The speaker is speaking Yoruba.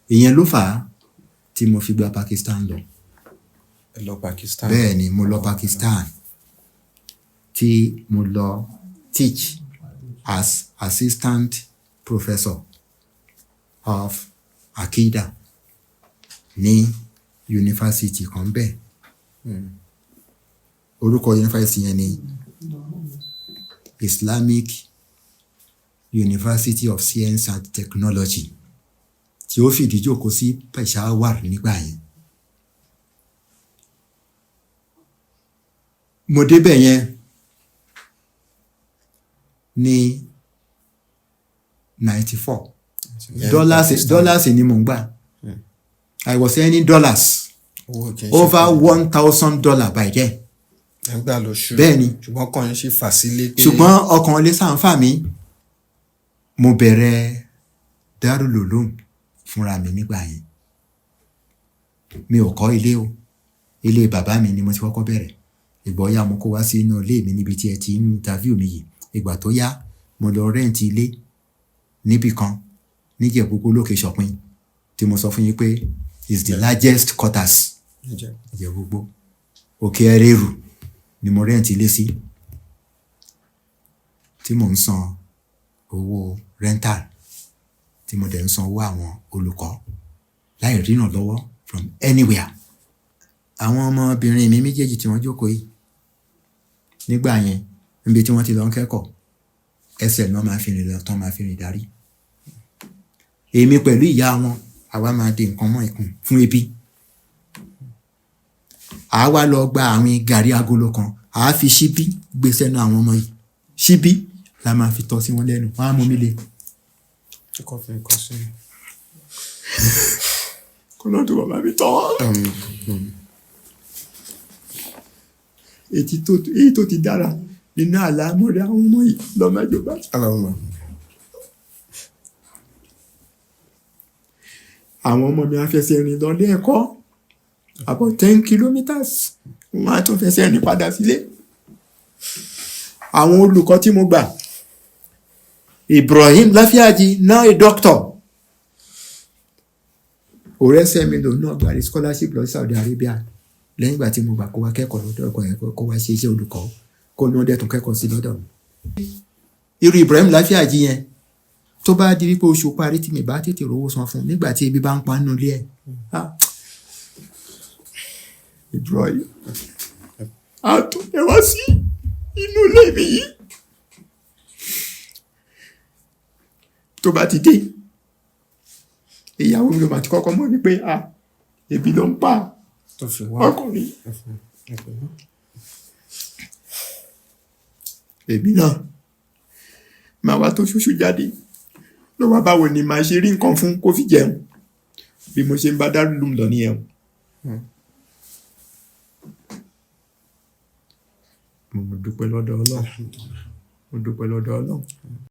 Ìyẹn ló fà á tí mo fi gba Pakistan lọ. Ẹ lọ Pakistan. Bẹ́ẹ̀ ni, mo lọ Pakistan tí mo lọ teach as assistant professor of Akida ní yunifásitì kan bẹ́ẹ̀. Orúkọ yunifásitì yẹn ni Islamic University of Science and Technology, tí ó fìdí jókòó sí Peshawar nígbà yẹn. Mo débẹ̀ yẹn ní 94. Dollars, dollars ni mò ń gbà. I was earning dollars, Owó kì í ṣe over $1,000 by then. Ẹ ń gbà lóṣù. Bẹ́ẹ̀ ni. Ṣùgbọ́n kàn ń ṣe fà sílé pé. Ṣùgbọ́n ọkàn ilé sáà ń fà mí. Mo bẹ̀rẹ̀ Darul Uloom fúnra mi nígbà yẹn. Mi ò kọ́ ilé o, ilé bàbá mi ni mo ti kọ́kọ́ bẹ̀rẹ̀. Ìgbà ó yá, mo kó wá sí inú ilé mi níbi tí ẹ ti ń interview mi yìí. Ìgbà tó yá, mo lọ rent ilé níbì kan níjẹ̀búgbó lókè Ṣọ̀pin, tí mo sọ fún yín pé is the largest quarters Ìjẹ̀búgbó. Òkè Ẹrẹ́rù ni mo rent ilé sí, tí mò ń san owó rental, tí mo dẹ̀ ń san owó àwọn olùkọ́ láì ríran lọ́wọ́ from anywhere. Àwọn ọmọbìnrin mi méjèèjì tí wọ́n jókòó yìí, nígbà yẹn, níbi tí wọ́n ti lọ ń kẹ́kọ̀ọ́, ẹsẹ̀ ni wọ́n máa fi rìn lọ, tán máa fi rìn darí. Èmi pẹ̀lú ìyá wọn, àwa máa di nǹkan mọ́ ikùn fún ebi. Àá wá lọ gba àwìn gàrí agolo kan, àá fi ṣíbí gbé sẹ́nu àwọn ọmọ yìí. Ṣíbí la máa fi tọ́ sí wọn lẹ́nu, wọ́n á mú mi le. Kọ́ fi nǹkan sí i. Kọ́lọ́ tó bàbá mi tọ́. Èyí tó ti dára nínú àlámọ̀rí àwọn ọmọ yìí lọ́mọdé bá. Àwọn ọmọ mi á fẹsẹ̀ rìn lọ ilé ẹ̀kọ́ about 10 kilometers, wọ́n á tún fẹsẹ̀ rìn padà sílé. Àwọn olùkọ́ tí mo gbà, Ibrahim Lafiaji, now a doctor, òrẹ́sẹ̀ mi lòun náà gba scholarship lọ sí Saudi Arabia lẹ́yìn ìgbà tí mo gbà kó wá kẹ́kọ̀ọ́ lọ́dọ̀ ọkọ yẹn, kó wá ṣe iṣẹ́ olùkọ́, kó ní wọ́n dẹ̀ tún kẹ́kọ̀ọ́ sí lọ́dọ̀ mi. Irú Ibrahim Lafiaji yẹn, tó bá di wípé oṣù parí tí mi bá tètè rówó san fún un nígbà tí ebi bá ń pa nínú ilé ẹ̀, ah, Ibrahim àtúntẹ̀ wá sí inú ilé mi yìí, tó bá ti dé, ìyàwó mi ló máa ti kọ́kọ́ mọ̀ wípé, ah, ebi ló ń pa tó fi wá ọkùnrin. Èmi náà màá wá tó ṣoṣo jáde ló wá, báwo ni màá ṣe rí nǹkan fún kó fi jẹun? Bí mo ṣe ń bá Darul Uloom lọ nìyẹn o. Mo dúpẹ́ lọ́dọ̀ Ọlọ́run, mo dúpẹ́ lọ́dọ̀ Ọlọ́run.